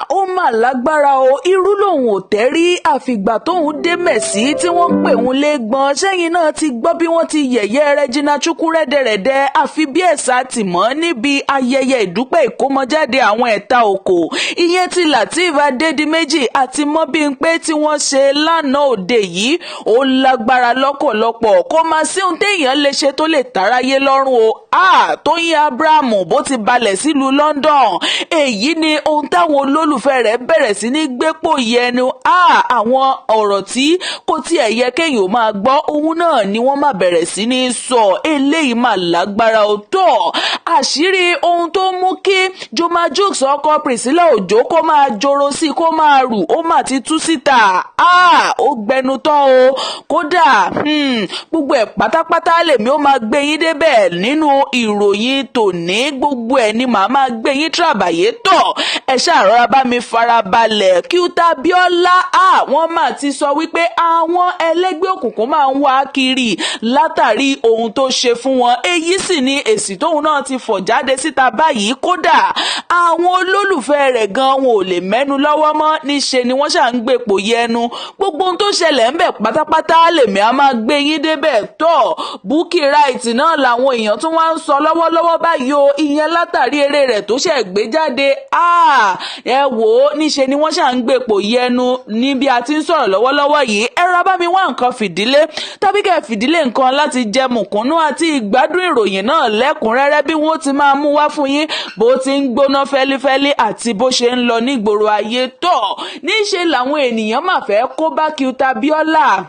Ó mà lágbára o. Irú lòun ò tẹ́ rí, àfìgbà tóun dé Mẹ̀sí tí wọ́n ń pè òun lẹ́gbọ̀n. Sẹ́yìn náà ti gbọ́ bí wọ́n ti yẹ̀yẹ́ Regina Chukwu rẹ́dẹ̀rẹ́dẹ́, àfi bí ẹ̀sà tìmọ́ níbi ayẹyẹ ìdúpẹ́ ìkómọjáde àwọn ẹ̀ta òkò, ìyẹn ti Lateef Adédìméjì àti Mobímpé tí wọ́n ṣe lánàá òde yìí. Ó lágbára lọ́pọ̀lọpọ̀. Kó máa sí ohun téèyàn lè ṣe tó lè táráyé lọ́rùn o. Tóyìn Abraham bó ti balẹ̀ sílùú London, èyí ni ohun táwọn olólùfẹ́ rẹ̀ bẹ̀rẹ̀ sí ní gbépò yẹnu. Àwọn ọ̀rọ̀ tí kò tiẹ̀ yẹ kéèyàn máa gbọ́, òun náà ni wọ́n máa bẹ̀rẹ̀ sí ní sọ. Eléyìí máa lágbára ó tọ̀. Àṣírí ohun tó mú kí Juma Jux, ọkọ Priscilla Òjó, kó máa joro sí, kó máa rù, ó mà ti tú síta. Ó gbẹnu tán o. Kódà gbogbo ẹ̀ pátápátá lèmi ó máa gbé yín débẹ̀ nínú ìròyìn tòní. Gbogbo ẹ̀ ni màá máa gbé yín tàbàyé tọ̀. Ẹ ṣàrọ̀ra bá mi farabalẹ̀. Cute Abiola, wọ́n mà ti sọ wípé àwọn ẹlẹ́gbẹ́ òkùnkùn máa ń wá kiri látàrí ohun tó ṣe fún wọn. Èyí sì ni èsì tóun náà ti fọ̀ jáde síta báyìí. Kódà àwọn olólùfẹ́ rẹ̀ gan wọn ò lè mẹ́nu lọ́wọ́ mọ́. Níṣe ni wọ́n ṣà ń gbèpò yẹnu. Gbogbo ohun tó ṣẹlẹ̀ ń bẹ̀ pátápátá lèmi á máa gbé yín débẹ̀ tọ̀. Bukky Wright náà làwọn èèyàn tún wá ń sọ lọ́wọ́lọ́wọ́ báyìí o, ìyẹn látàrí eré rẹ̀ tó ṣẹ̀ gbé jáde. Ẹ wò ó, níṣe ni wọ́n ṣà ń gbèpò yẹnu ní bí a ti ń sọ̀rọ̀ lọ́wọ́lọ́wọ́ yìí. Ẹ ra bá mi wá nǹkan fìdílé tàbí kẹ́ fìdílé nǹkan láti jẹ mùkúnnú àti ìgbádùn ìròyìn náà lẹ́kùnrẹ́rẹ́ bí wọ́n ti máa mú wá fún yín, bó ti ń gbóná fẹ́lífẹ́lí àti bó ṣe ń lọ nígboro ayé tọ̀. Níṣe làwọn ènìyàn máa fẹ́ kó bá Cute Abiola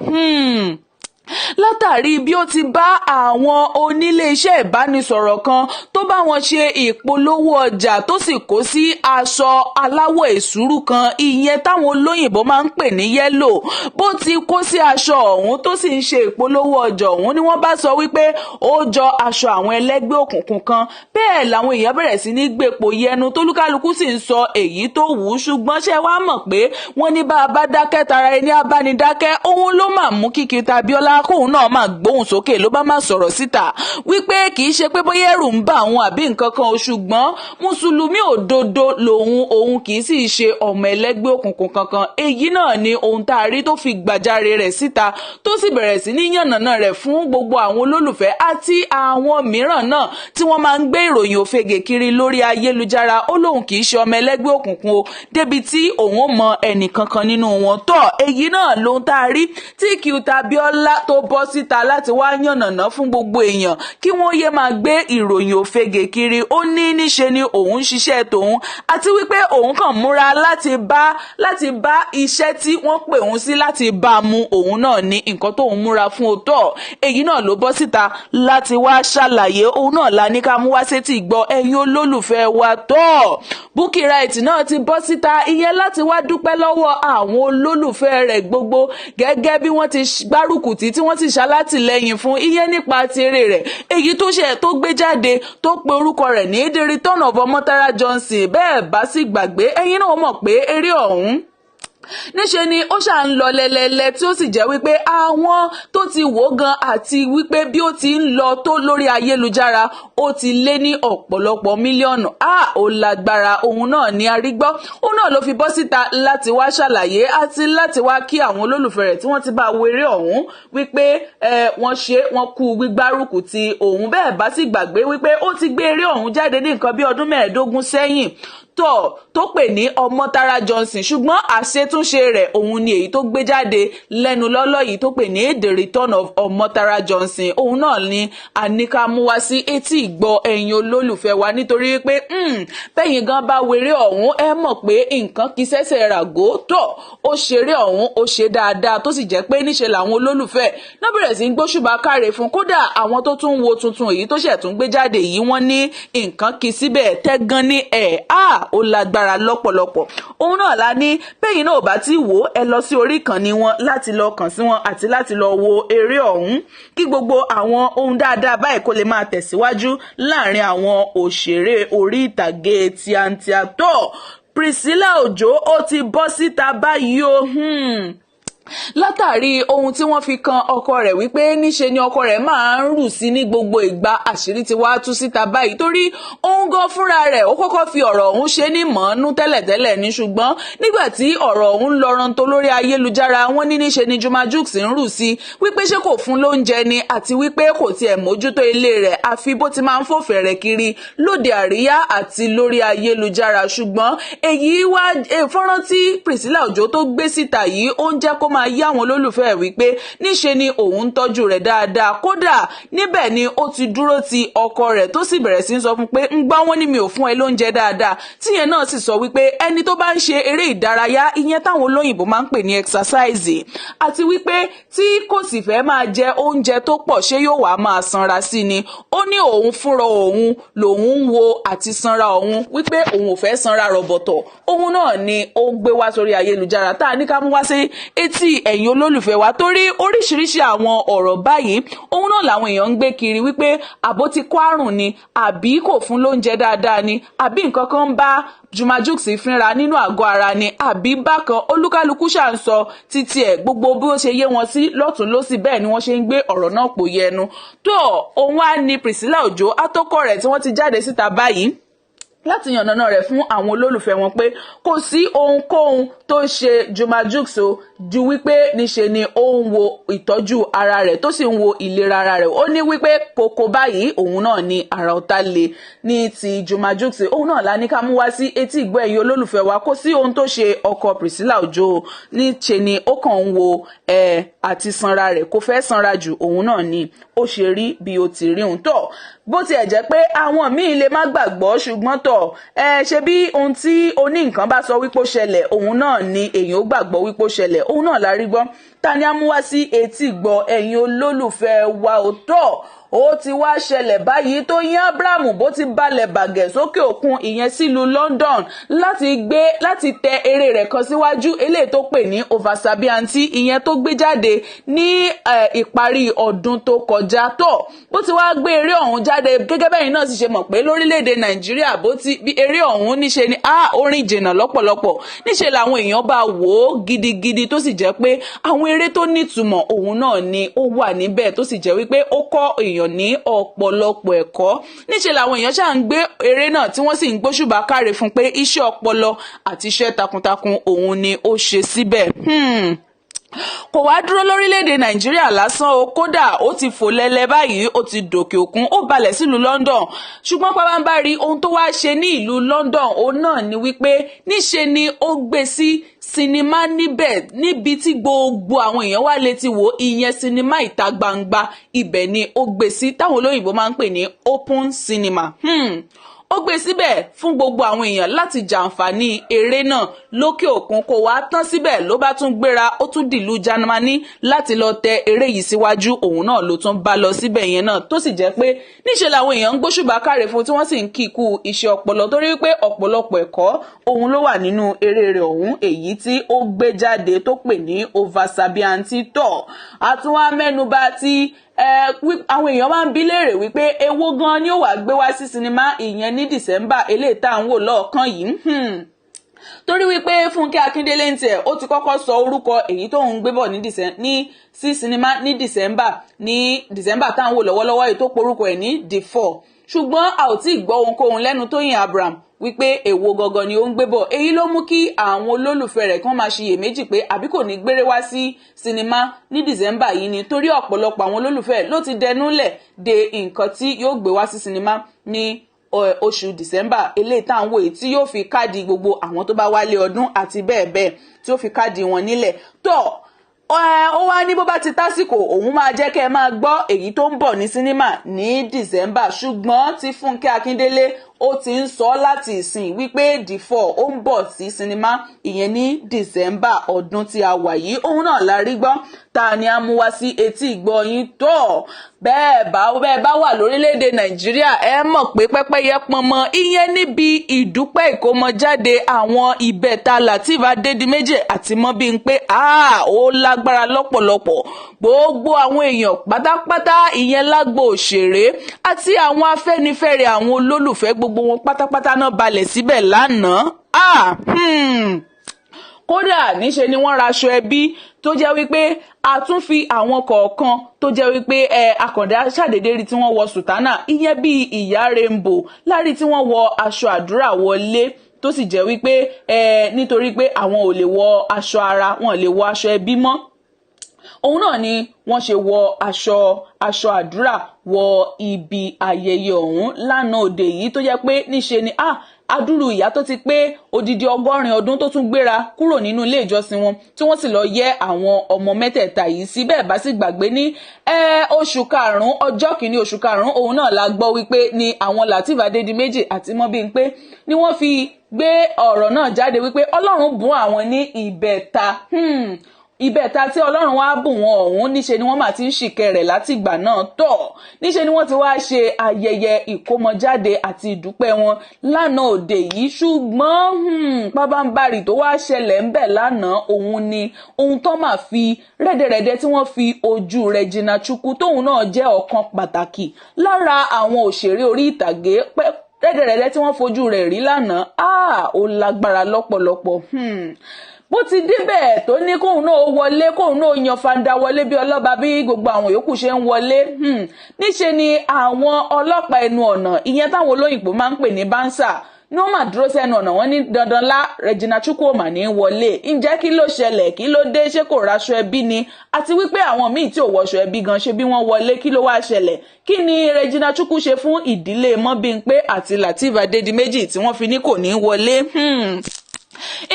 látàrí bí ó ti bá àwọn oníléeṣẹ́ ìbánisọ̀rọ̀ kan tó bá wọn ṣe ìpolówó ọjà, tó sì kó sí aṣọ aláwọ̀ èsúrú kan, ìyẹn táwọn olóyìnbó máa ń pè ní yellow. Bó ti kó sí aṣọ ọ̀hún tó sì ń ṣe ìpolówó ọjà ọ̀hún ni wọ́n bá sọ wípé ó jọ aṣọ àwọn ẹlẹ́gbẹ́ òkùnkùn kan. Bẹ́ẹ̀ làwọn èèyàn bẹ̀rẹ̀ sí ní gbèpò yẹnu, tólúkálukú sì ń sọ èyí tó wù ú. Ṣùgbọ́n ṣé wàá mọ̀ pé wọ́n ní bá a bá dákẹ́, tara ẹni abánidákẹ́. Òun ló mà mú kí Cute Abiola kóun náà máa gbóhùn sókè, ló bá máa sọ̀rọ̀ síta wípé kì í ṣe pé bóyá ẹ̀rù ń bà òun àbí nǹkan kan o, ṣùgbọ́n mùsùlùmí òdodo lòun, òun kì í sì ṣe ọmọ ẹlẹ́gbẹ́ òkùnkùn kankan. Èyí náà ni ohun tá a rí tó fi gbàjarè rẹ̀ síta, tó sì bẹ̀rẹ̀ sí ní yànnàná rẹ̀ fún gbogbo àwọn olólùfẹ́ àti àwọn mìíràn náà tí wọ́n máa ń gbé ìròyìn òfegè kiri lórí ayélujára. Ó lóun kì í ṣe ọmọ ẹlẹ́gbẹ́ òkùnkùn o, débi tí òun ò mọ ẹnì kankan nínú wọn tọ́. Èyí náà lóhun tá a rí tí Cute Abiola tó bọ́ síta láti wá yànnàná fún gbogbo èèyàn kí wọ́n yé máa gbé ìròyìn òfegè kiri. Ó ní níṣe ni òun ń ṣiṣẹ́ tòun, àti wípé òun kàn múra láti bá iṣẹ́ tí wọ́n pè òun sí, láti bá a mú òun náà ní nǹkan tóun múra fún òótọ́. Èyí náà ló bọ́ síta láti wá ṣàlàyé. Òun náà la ní ká mú wá sétí gbọ́ ẹ̀yin olólùfẹ́ wa tọ́. Bukky Wright náà ti bọ́ síta, ìyẹn láti wá dúpẹ́ lọ́wọ́ àwọn olólùfẹ́ rẹ̀ gbogbo gẹ́gẹ́ bí wọ́n ti gbárùkù tí wọ́n sì ṣalátìlẹ́yìn fún, ìyẹn nípa ti eré rẹ̀ èyí tó ṣe tó gbé jáde, tó pe orúkọ rẹ̀ ní The Return of Omotara Johnson. Bẹ́ẹ̀ bá sì gbàgbé, ẹ̀yin náà mọ̀ pé eré ọ̀hún níṣe ni ó ṣà ń lọ lẹ́lẹ́lẹ́, tí ó sì jẹ́ wípé àwọn tó ti wò gan àti wípé bí ó ti ń lọ tó lórí ayélujára, ó ti lé ní ọ̀pọ̀lọpọ̀ mílíọ̀nù. A ó lágbára. Òun náà ní arígbọ́, òun náà ló fi bọ́ síta láti wá ṣàlàyé àti láti wá kí àwọn olólùfẹ́ rẹ̀ tí wọ́n ti bá wo eré ọ̀hún wípé wọ́n ṣe wọ́n kú gbígbárùkù ti òun. Bẹ́ẹ̀ bá sì gbàgbé wípé ó ti gbé eré ọ̀hún jáde ní nǹkan bí ọdún 15 sẹ́yìn tó pè ní Ọmọ́tárá Johnson, ṣùgbọ́n àṣetúnṣe rẹ̀ òun ni èyí tó gbé jáde lẹ́nu lọ́lọ́ yìí tó pè ní The Return of Ọmọ́tárá Johnson. Òun náà ni àníkà mú wá sí etí ìgbọ́ ẹ̀yin olólùfẹ́ wa, nítorí pé bẹ́yìn gan bá weré ọ̀hún, ẹ mọ̀ pé nǹkan kì í ṣẹ̀ṣẹ̀ ràgó tọ̀. Ó ṣeré ọ̀hún, ó ṣe dáadáa, tó sì jẹ́ pé níṣe làwọn olólùfẹ́ náà bẹ̀rẹ̀ sí ń gbóṣùbà káre fún. Kódà àwọn tó tún wo tuntun èyí tó ṣẹ̀ tún gbé jáde yìí, wọ́n ní nǹkan kì í síbẹ̀ tẹ́gan ní ẹ̀ á ó lágbára lọ́pọ̀lọpọ̀. Òun náà la ní bẹ́yìn náà ò bá ti wò ó, ẹ lọ sí orí ìkànnì wọn láti lọ kàn sí wọn àti láti lọ wo eré ọ̀hún, kí gbogbo àwọn ohun dáadáa báyìí kó lè máa tẹ̀síwájú láàrin àwọn òṣèré orí ìtàgé tíátíá tó. Priscilla Òjó, ó ti bọ́ síta báyìí o. Látàrí ohun tí wọ́n fi kan ọkọ rẹ̀ wípé níṣe ni ọkọ rẹ̀ máa ń rù sí ní gbogbo ìgbà, àṣírí ti wá tú síta báyìí, torí òun gan fúnra rẹ̀, ó kọ́kọ́ fi ọ̀rọ̀ ọ̀hún ṣe ní mọ̀ọ́nú tẹ́lẹ̀tẹ́lẹ̀ ní. Ṣùgbọ́n nígbà tí ọ̀rọ̀ ọ̀hún ń lọranto lórí ayélujára, wọ́n ní níṣe ni Juma Jux ń rù sí, wípé ṣé kò fún lóúnjẹ ni, àti wípé kò tiẹ̀ mójútó ilé rẹ̀, àfi bó ti máa ń fòfẹ̀rẹ̀ kiri lóde àríyá àti lórí ayélujára. Ṣùgbọ́n èyí wá fọ́nrán tí Priscilla Òjó tó gbé síta yìí, ó ń jẹ́ kó máa yé àwọn olólùfẹ́ ẹ̀ wípé níṣe ni òun ń tọ́jú rẹ̀ dáadáa. Kódà níbẹ̀ ni ó ti dúró ti ọkọ rẹ̀, tó sì bẹ̀rẹ̀ sí ń sọ fún pé ń gbọ́ wọn ní mi ò fún ẹ lóúnjẹ dáadáa, tíyẹn náà sì sọ wípé ẹni tó bá ń ṣe eré ìdárayá, ìyẹn táwọn olóyìnbó máa ń pè ní exercise, àti wípé tí kò sì fẹ́ máa jẹ oúnjẹ tó pọ̀, ṣé yóò wá máa sanra sí ni? Ó ní òun fúnra òun lòun ń wo àti sanra òun, wípé òun ò fẹ́ sanra rọ̀bọ̀tọ̀. Òun náà ni ó gbé wá sórí ayélujára tá a ní ká mú wá sí etí ẹ̀yin olólùfẹ́ wa, torí oríṣiríṣi àwọn ọ̀rọ̀ báyìí, òun náà làwọn èèyàn ń gbé kiri wípé àbó ti kó àrùn ni, àbí kò fún lóúnjẹ dáadáa ni, àbí nǹkan kan ń bá Juma Jux fínra nínú àgọ́ ara ni, àbí bákan. Olúkálukú ṣà ń sọ títí ẹ̀, gbogbo bí ó ṣe yé wọn sí lọ́tún lọ́sì, bẹ́ẹ̀ ni wọ́n ṣe ń gbé ọ̀rọ̀ náà pò yẹnu tó. Òun á ní Priscilla Òjó àtọkọ rẹ̀ tí wọ́n ti jáde síta báyìí láti yànnàná rẹ̀ fún àwọn olólùfẹ́ wọn pé kò sí ohunkóhun tó ṣe Juma Jux o, ju wípé níṣe ni ó ń wo ìtọ́jú ara rẹ̀, tó sì ń wo ìlera ara rẹ̀. Ó ní wípé kókó báyìí òun náà ni àrà ọ̀tá le ní ti Juma Jux. Òun náà la ní ká mú wá sí etí ìgbọ́ ẹ̀yin olólùfẹ́ wa. Kò sí ohun tó ṣe ọkọ Priscilla Òjó, níṣe ni ó kàn ń wo ẹ àti sanra rẹ̀, kò fẹ́ sanra jù, òun náà ni ó ṣe rí bí ó ti rí òun tọ̀. Bó tiẹ̀ jẹ́ pé àwọn míì lè má gbàgbọ́, ṣùgbọ́n tọ̀ ẹ ṣe bí ohun tí oní nǹkan bá sọ wípé ó ṣẹlẹ̀, òun náà ni èèyàn ó gbàgbọ́ wípé ó ṣẹlẹ̀. Òun náà la rí gbọ́ ta ni a mú wá sí etí gbọ́ ẹ̀yin olólùfẹ́ wa. Ò tọ́, ó ti wá ṣẹlẹ̀ báyìí, Tóyìn Abraham bó ti balẹ̀ bàgẹ̀ sókè òkun, ìyẹn sílùú London, láti gbé láti tẹ eré rẹ̀ kan síwájú, eléyìí tó pè ní Oversabi Aunty, ìyẹn tó gbé jáde ní ìparí ọdún tó kọjá. Tó bó ti wá gbé eré ọ̀hún jáde, gẹ́gẹ́ bẹ́yìn náà sì ṣe mọ̀ pé lórílẹ̀‐èdè Nàìjíríà, bó ti bí eré ọ̀hún, níṣe ni a orin jìnnà lọ́pọ̀lọpọ̀, níṣe làwọn èèyàn bá wò ó gidigidi, tó sì jẹ́ pé àwọn eré tó nítumọ̀ òun náà ni ó wà níbẹ̀, tó sì jẹ́ wípé ó kọ́ èèyàn ní ọ̀pọ̀lọpọ̀ ẹ̀kọ́. Níṣe làwọn èèyàn ṣáà ń gbé eré náà, tí wọ́n sì ń gbóṣùbà káre fún pé iṣẹ́ ọpọlọ àti iṣẹ́ takuntakun òun ni ó ṣe síbẹ̀. Kò wá dúró lórílẹ̀‐èdè Nàìjíríà lásán o. Kódà ó ti fò lẹ́lẹ́ báyìí, ó ti dòkè òkun, ó balẹ̀ sílùú London. Ṣùgbọ́n pabambarì ohun tó wá ṣe ní ìlú London, òun náà ni wípé níṣe ni ó gbé sí sinimá níbẹ̀, níbi tí gbogbo àwọn èèyàn wá lè ti wò, ìyẹn sinimá ìta gbangba. Ibẹ̀ ni ó gbé sí, táwọn olóyìnbó máa ń pè ní open cinema. Ó gbé síbẹ̀ fún gbogbo àwọn èèyàn láti jàǹfààní eré náà lókè òkun. Kò wá tán síbẹ̀, ló bá tún gbéra, ó tún dìlú Jámánì láti lọ tẹ eré yìí síwájú. Òun náà ló tún bá lọ síbẹ̀ yẹn náà, tó sì jẹ́ pé níṣe làwọn èèyàn ń gbóṣùbà káre fún, tí wọ́n sì ń kí ikú iṣẹ́ ọpọlọ, torí wípé ọ̀pọ̀lọpọ̀ ẹ̀kọ́ òun ló wà nínú eré rẹ̀ ọ̀hún, èyí tí ó gbé jáde tó pè ní Oversabi Aunty. Tọ̀ àtúnwá mẹ́nuba tí àwọn èèyàn máa ń bi léèrè wípé èwo gan ni ó wàá gbé wá sí sinimá, ìyẹn ní December eléyìí tá à ń wò lọ́ọ̀kan yìí, torí wípé Fúnkẹ́ Akíndélé ń tiẹ̀, ó ti kọ́kọ́ sọ orúkọ èyí tó ń gbé bọ̀ ní sí sinimá ní December tá à ń wò lọ́wọ́lọ́wọ́ yìí, tó porúkọ ẹ̀ ní The Four. Ṣùgbọ́n a ò tí ì gbọ́ ohunkóhun lẹ́nu Tóyìn Abraham wípé èwo gangan ni ó ń gbé bọ̀. Èyí ló mú kí àwọn olólùfẹ́ rẹ̀ kán máa ṣiyèméjì pé àbí kò ní gbére wá sí sinimá ní December yìí ni, torí ọ̀pọ̀lọpọ̀ àwọn olólùfẹ́ ló ti dẹnu lẹ̀ de nǹkan tí yóò gbé wá sí sinimá ní oṣù December eléyìí tá à ń wò yìí, tí yóò fi káàdì gbogbo àwọn tó bá wálé ọdún àti bẹ́ẹ̀ bẹ́ẹ̀, tí ó fi káàdì wọn nílẹ̀. Tó ó wá ní bó bá ti tásìkò, òun máa jẹ́ kẹ́ ẹ máa gbọ́ èyí tó ń bọ̀ ní sinimá ní December. Ṣùgbọ́n tí Fúnkẹ́ Akíndélé, ó ti ń sọ láti ìsìn wípé The Four ó ń bọ̀ sí sinimá, ìyẹn ní December ọdún tí a wà yìí. Òun náà la rí gbọ́ ta ni a mú wá sí etí ìgbọ́ yín. Tó bẹ́ẹ̀ bá wà lórílẹ̀‐èdè Nàìjíríà, ẹ mọ̀ pé pẹ́pẹ́yẹ pọnmọ, ìyẹn níbi ìdúpẹ́ ìkómọjáde àwọn ìbẹ̀ta Lateef Adédìméjì àti Mọ́bímpé. Ó lágbára lọ́pọ̀lọpọ̀. Gbogbo àwọn èèyàn pátápátá, ìyẹn lágbo òṣèré àti àwọn Afẹ́nifẹ́re, àwọn olólùfẹ́, gbogbo wọn pátápátá náà balẹ̀ síbẹ̀ lánàá. Kódà níṣe ni wọ́n raṣọ ẹbí. Tó jẹ́ wípé a tún fi àwọn kọ̀ọ̀kan tó jẹ́ wípé ẹ akàndá ṣàdédé rí tí wọ́n wọ sùtánà, ìyẹn bíi ìyá Rainbow lárí tí wọ́n wọ aṣọ àdúrà wọlé, tó sì jẹ́ wípé ẹ nítorí pé àwọn ò lè wọ aṣọ ara wọn, lè wọ aṣọ ẹbí mọ́, òun náà ni wọ́n ṣe wọ aṣọ àdúrà wọ ibi ayẹyẹ ọ̀hún lánàá òde yìí, tó jẹ́ pé níṣe ni adúrú ìyá tó ti pé odidi 80 ọdún tó tún gbéra kúrò nínú ilé ìjọsìn wọn, tí wọ́n sì lọ yẹ àwọn ọmọ mẹ́tẹ̀ẹ̀ta yìí sí. Bẹ́ẹ̀ bá sì gbàgbé, ní oṣù karùn-ún, ọjọ́ kìíní oṣù karùn-ún, òun náà la gbọ́ wípé ní àwọn Lateef Adédìméjì àti Mọ́bímpé ni wọ́n fi gbé ọ̀rọ̀ náà jáde wípé Ọlọ́run bùn àwọn ní ìbẹ̀ta. Ìbẹ̀ta tí Ọlọ́run wá bùn wọn ọ̀hún, níṣe ni wọ́n máa ti ń ṣìkẹ́ rẹ̀ látìgbà náà tọ̀. Níṣe ni wọ́n ti wá ṣe ayẹyẹ ìkómọjáde àti ìdúpẹ́ wọn lánàá òde yìí. Ṣùgbọ́n pábánbarì tó wá ṣẹlẹ̀ ń bẹ̀ lánàá, òun ni ohun tó máa fi rẹ́dẹ̀rẹ́dẹ́ tí wọ́n fi ojú Regina Chukwu, tóun náà jẹ́ ọ̀kan pàtàkì lára àwọn òṣèré orí ìtàgé, rẹ́dẹ̀rẹ́dẹ́ tí wọ́n fojú rẹ̀ rí lánàá, ó lágbára lọ́pọ̀lọpọ̀. Bó ti débẹ̀ tó ní kóun náà wọlé, kóun náà yan fanda wọlé bí ọlọ́ba, bí gbogbo àwọn yòókù ṣe ń wọlé, níṣe ni àwọn ọlọ́pàá ẹnu ọ̀nà, ìyẹn táwọn olóyìnbó máa ń pè ní bouncer, ní wọ́n máa dúró sẹ́nu ọ̀nà. Wọn ní dandan lá, Regina Chukwu ò mà ní wọlé. Ǹjẹ́ kí ló ṣẹlẹ̀? Kí ló dé? Ṣé kò raṣọ ẹbí ni? Àti wípé àwọn míì tí ò wọṣọ ẹbí gan, ṣe bí wọ́n wọlé? Kí ló wá ṣẹlẹ̀? Kí ni Regina Chukwu ṣe fún ìdílé Mọ́bímpé àti Lateef Adédìméjì tí wọ́n fi ní kò ní wọlé?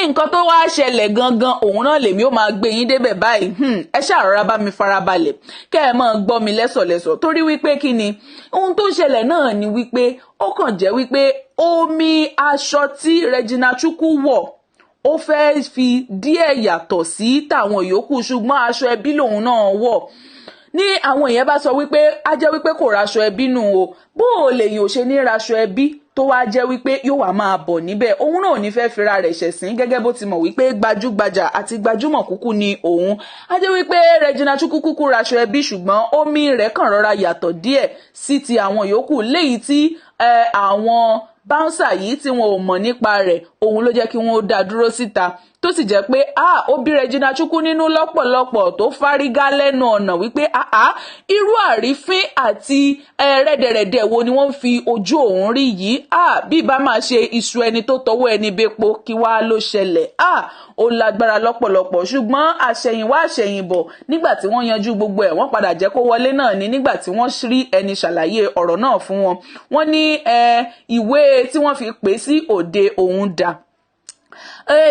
Nǹkan tó wáá ṣẹlẹ̀ gangan, òun náà lèmi ó máa gbé yín débẹ̀ báyìí. Ẹ ṣàrọ̀ra bá mi farabalẹ̀ kẹ́ ẹ máa gbọ́ mi lẹ́sọ̀lẹ́sọ̀, torí wípé kí ni ohun tó ṣẹlẹ̀ náà ni wípé ó kàn jẹ́ wípé omi aṣọ tí Regina Chukwu wọ̀, ó fẹ́ẹ́ fi díẹ̀ yàtọ̀ sí tàwọn yòókù, ṣùgbọ́n aṣọ ẹbí lòun náà wọ̀. Ní àwọn èèyàn bá sọ wípé á jẹ́ wípé kò raṣọ ẹbí nù o. Bó o lèyìn ò ṣe ní raṣọ ẹbí tó wá jẹ́ wípé yóò wá máa bọ̀ níbẹ̀? Òun náà ò ní fẹ́ fira rẹ̀ ṣẹ̀sín, gẹ́gẹ́ bó ti mọ̀ wípé gbajúgbajà àti gbajúmọ̀ kúkú ni òun. Á jẹ́ wípé Regina Chukwu kúkú raṣọ ẹbí, ṣùgbọ́n omi rẹ̀ kàn rọra yàtọ̀ díẹ̀ sí ti àwọn yòókù, léyìí tí àwọn bouncer yìí tí wọn ò mọ̀ nípa rẹ̀, òun ló jẹ́ kí wọ́n dá dúró síta, tó sì jẹ́ pé ó bí Regina Chukwu nínú lọ́pọ̀lọpọ̀, tó fárígá lẹ́nu ọ̀nà wípé irú àrífín àti rẹ́dẹ̀rẹ̀dẹ̀ wo ni wọ́n ń fi ojú òun rí yìí? Bí bá máa ṣe iṣu ẹni tó tọwọ́ ẹni bepo, kí wàá ló ṣẹlẹ̀? Ó lágbára lọ́pọ̀lọpọ̀. Ṣùgbọ́n àṣẹ̀yìnwá àṣẹ̀yìnbọ̀, nígbà tí wọ́n yanjú gbogbo ẹ̀, wọ́n padà jẹ́ kó wọlé náà ní nígbà tí wọ́n rí ẹni ṣàlàyé ọ̀rọ̀ náà fún wọn. Wọ́n ní ìwé tí wọ́n fi pè sí òde òun dà.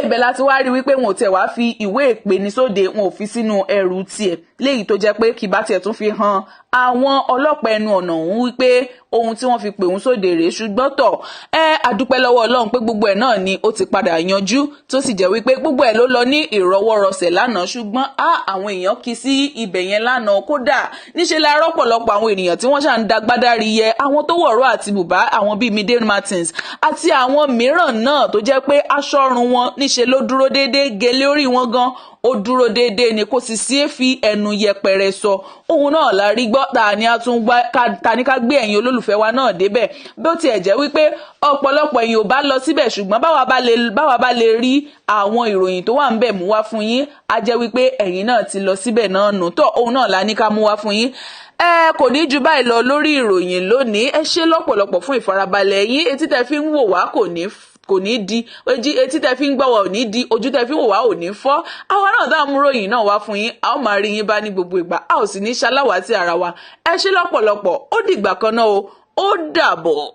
Ibẹ̀ láti wá rí wípé wọn ò tiẹ̀ wá fi ìwé ìpeni sóde, wọn ò fi sínú ẹrù tiẹ̀, léyìí tó jẹ́ pé kì bá tiẹ̀ tún fi hàn àwọn ọlọ́pàá ẹnu ọ̀nà ọ̀hún wípé ohun tí wọ́n fi pè òun sóde rèé. Ṣùgbọ́n tọ̀, ẹ àdúpẹ́ lọ́wọ́ Ọlọ́run pé gbogbo ẹ̀ náà ni ó ti padà yanjú, tó sì jẹ́ wípé gbogbo ẹ̀ ló lọ ní ìrọwọ́rọsẹ̀ lánàá. Ṣùgbọ́n á àwọn èèyàn kì í sí ibẹ̀ yẹn lánàá. Kódà níṣẹ́ la rọ́pọ̀lọpọ̀ àwọn ènìyàn tí wọ́n ṣà ń dagbádá rí yẹ àwọn tó wọ̀rọ̀ àti bùbá, àwọn bíi Mide Martins àti àwọn mìíràn náà, tó jẹ́ pé aṣọ ọrùn wọn níṣe ló dúró déédéé, gèlè orí wọn gan ó dúró déédéé ni, kò sì sí fi ẹnu yẹpẹrẹ sọ. Òun náà la rí gbọ́ ta ni a tún gbá ta ni ká gbé ẹ̀yin olólùfẹ́ wa náà débẹ̀. Bí ó tiẹ̀ jẹ́ wípé ọ̀pọ̀lọpọ̀ ẹ̀yin ò bá lọ síbẹ̀, ṣùgbọ́n báwa bá lè rí àwọn ìròyìn tó wà ń bẹ̀ mú wá fún yín, á jẹ́ wípé ẹ̀yin náà ti lọ síbẹ̀ náà nù tọ́. Òun náà la ní ká mú wá fún yín. Ẹ kò ní ju báyìí lọ lórí ìròyìn lónìí. Ẹ ṣé lọ́pọ̀lọpọ̀ fún ìfarabalẹ̀ yín. Etí tẹ́ fi ń wò wá kò ní di etí tẹ́ fi ń gbọ́ wá ò ní di, ojú tẹ́ fi ń wò wá ò ní fọ́. Àwa náà tá à ń mú ròyìn náà wá fún yín, a ó máa rí yín bá ní gbogbo ìgbà, a ò sì ní ṣaláwàátì ara wa. Ẹ ṣé lọ́pọ̀lọpọ̀. Ó dìgbà kan náà o, ó dàbọ̀.